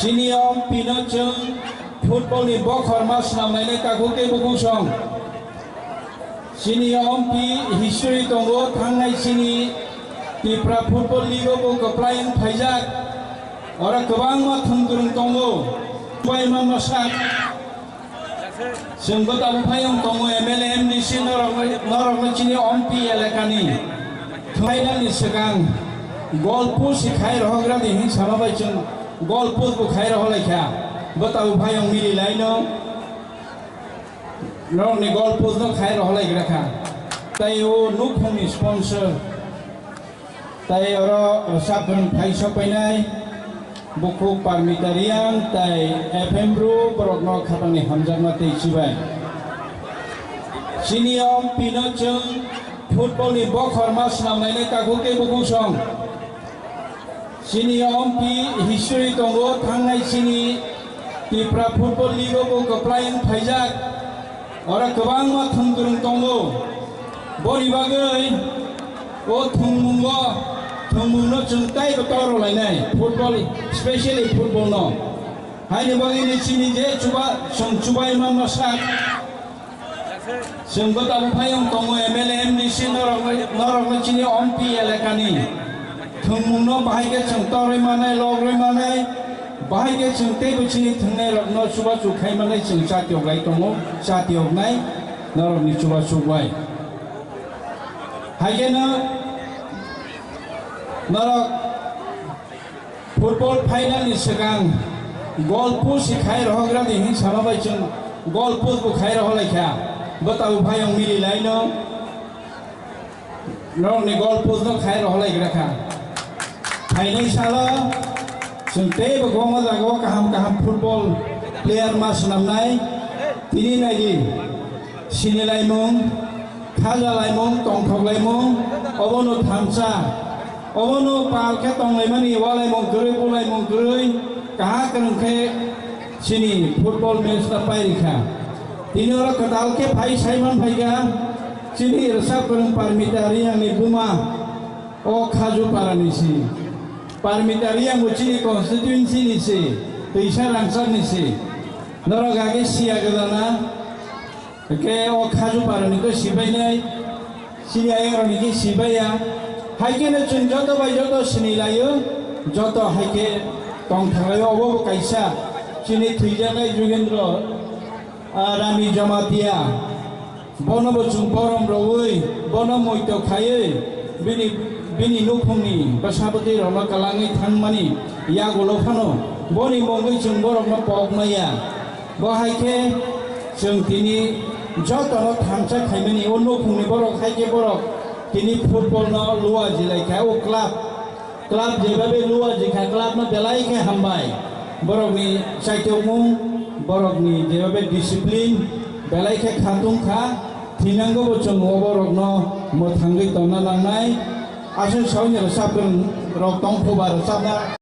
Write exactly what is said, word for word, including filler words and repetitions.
Chini ompi no chwng football ni bokhorma swnamnainai takhuk tei bukhuk song. Chini ompi history tongo, thangnai chini Tipra Football League o bo kwplai wng phaijak. Oro kwbangma thwngkwrwng tongo. Pai manma sak. Chwng bwtabo phai wng tongo M L A, M D C norokno, norokno chini ompi elekani. Final ni swkang goal post khai rohogra di hin sama bai chwng goal post bo khai roholaikha. Bwtabo phai wng mili laino. Norokni goal post no khai roholaigra kha. Tai o nukhungni sponsor. Tai oro rwchapmung phai sok painai, bukhuk Parmita Reang tai F M Bru borokno khatangni hamjakma tei chibai. Chini ompi no chwng football ni bokhorma swnamnainai takhuk tei bukhuk song. Chini ompi history tongo, thangnai chini Tipra Football League o bo kwplai wng phaijak. Oro kwbangma thwngkwrwng tongo. Boni bagwi o thwngmungo, thwngmungno chwng taibo toro lainai, football, specially football no. Haini bagwi ni chini je chuba, chwng chubai manma sak. Chwng bwtabo phai wng tongo M L A, M D C norokno, norokno chini ompi elekani. Thwngmungno bahai khe chwng torwi manai, logrwi manai, bahai khe chwng teibo chini thwngnairokno chubachu khai manai chwng chatiyok lai tongo, chatiyoknai norokni chubachu bai. Hai kheno norok football final ni swkang goal post khai rohogra di hin sama bai chwng goal post bo khai roholaikha. Bwtabo phai wng mili laino. Norokni goal post no khai rohorlaigra kha. Phainai salo chwng teibo kwbangma jagao kaham kaham football player ma swnamnai. Tini naidi sinilaimung, khajalaimung, tongthoklaimung, obono thansa, obono pal khe tonglaimani, walaimung kwrwi, bulaimung kwrwi, kaha kwrwng khe chini football match ta pairikha. Tini oro kwtal khe phai saiman phaikha, chini rwchap kwrwng Parmita Reang ni buma o Khaju para ni si. Parmita Reang bo chini constituency ni si, Twisa Rangchak ni si. Norok age siya gwdana, hwnkhe o Khaju para ni to sibainai. Chini ayang rok ni khe sibaya, hai khe no chwng joto bai joto sini laio, joto hai khe tong thang laio, obo bo kaisa chini thwijaknai Jugendra, ah, Rani Jamatia, bono bo chwng borom rwui, bono moito khaiwi, bini, bini nukhungni bwsa bwtwi rokno kwlangwi thangmani yagulo phano, boni mungwi chwng borokno pok maya. Bo hai khe chwng tini jotono thansa khaimani, o nukhungni borok hai khe borok tini football no luaji lai kha, o club, club jebabe luaji kha, club no belai khe hambai. Borokni chaitokmung, borokni jebabe discipline belai khe khatung kha, thinango bo chwng o borokno mwthangwi tongna nangnai. Aswk saui ni rwchapmung rok tong phuba rwchapna.